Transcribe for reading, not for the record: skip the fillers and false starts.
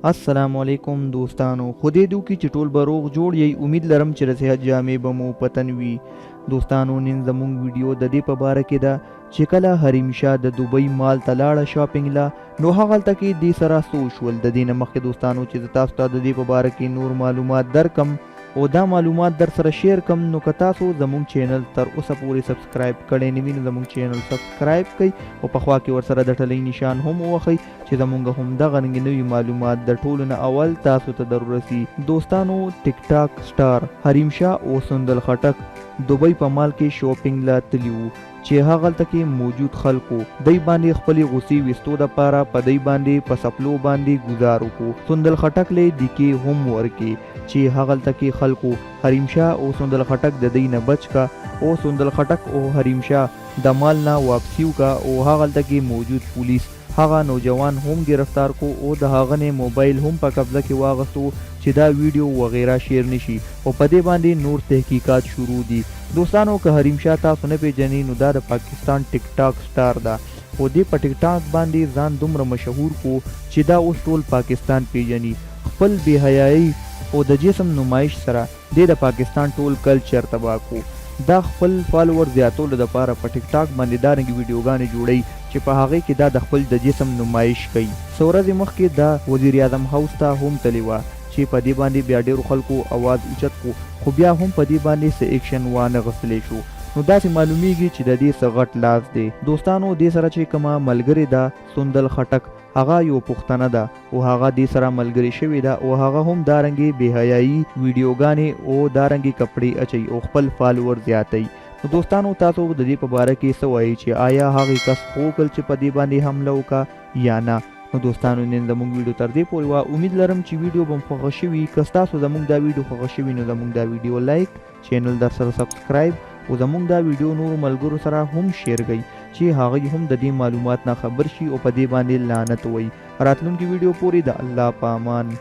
السلام علیکم دوستانو، خدای دې وکړي چې ټول به روغ جوړ یئ. امید لرم چې د صحت جامې به مو په تن وي. دوستانو، نن زموږ ویډیو د دې په باره کې ده چې کله حریم شاه د دوبۍ مال ته لاړه شاپینګ له، نو هغلته کې دې سره څه وشول. د دې نه مخکې دوستانو چې زه تاسو ته د دې په باره کې نور معلومات درکم او دا معلومات در سره شیر کم، نو که تاسو زموږ چینل تر اوسه پورې سبسکرایب کړی نه وي، نو زموږ چینل سبسکرایب کړئ او په خوا کې ورسره د ټلۍ نشان هم ووهئ چې زموږ هم دغه رنګ نوي معلومات د ټولو نه اول تاسو ته در ورسي. دوستانو، ټیک ټاک سټار حریم شاه او سندل خټک دوبۍ په مال کې شاپینګ لا تللی وو چې هغلته کې موجود خلکو دی باندې خپلې غصې ویستو دپاره په دی باندې په څپلو باندې ګزار وکړو. سندل خټک له دیکې هم ورکې چې هغلته کې خلکو حریم شاه او سندل خټک د دی نه بچ کا او سندل خټک او حریم شاه د مال نه واپسي وکړه او هغلته کې موجود پولیس هغه نوجوان هم ګرفتار کو او د هغه نه موبایل هم په قبضه کې واغستو چې دا ویډیو وغیره شیر نشي او په دې باندې نور تحقیقات شروع دي. دوستانو، که حریم شاه تاسو نه پیژنئ، نو دا د پاکستان ټیک ټاک سټار ده، خو دې په ټیک ټاک باندې ځان دومره مشهور کو چې دا اوس ټول پاکستان پیژني. خپل بې حیایۍ او د جسم نمایش سره دې د پاکستان ټول کلچر تباه کو. دا خپل فالوور زیاتولو دپاره په ټیک ټاک باندې دا رنګې ویډیوګانې جوړوي چې په هغې کې دا د خپل د جسم نمایش کوي. څه ورځې مخکې دا وزیراعظم هاوس ته هم تلې وه چې په دې باندې بیا ډیرو خلکو اواز اوچت کو، خو بیا هم په دې باندې څه ایکشن وانه غستلی شو. نو داسې معلومیږي چې د دې څه غټ لاس دی. دوستانو، دې سره چې کومه ملګرې ده سندل خټک، هغه یو پښتنه ده او هغه دې سره ملګرې شوې ده او هغه هم دا رنګې بې حیايي ویډیوګانې او دا رنګې کپړې اچوي او خپل فالوور زیاتوي. نو دوستانو، تاسو د دې په باره کې څه وایئ چې آیا هغې کس ښه وکړل چې په دې باندې حمله وکړه یا نه؟ نو دوستانو، نن زموږ ویډیو تر دې پورې وه. امید لرم چې ویډیو به مو خوښه شوي. که ستاسو زموږ دا ویډیو خوښه شوي، نو زموږ دا ویډیو لایک، چینل در سره سبسکرایب او زموږ دا ویډیو نورو ملګرو سره هم شیر کړئ چې هغوی هم د دې معلومات نه خبر شي او په دې باندې لعنت وایي. راتلونکي ویډیو پورې د الله په امان.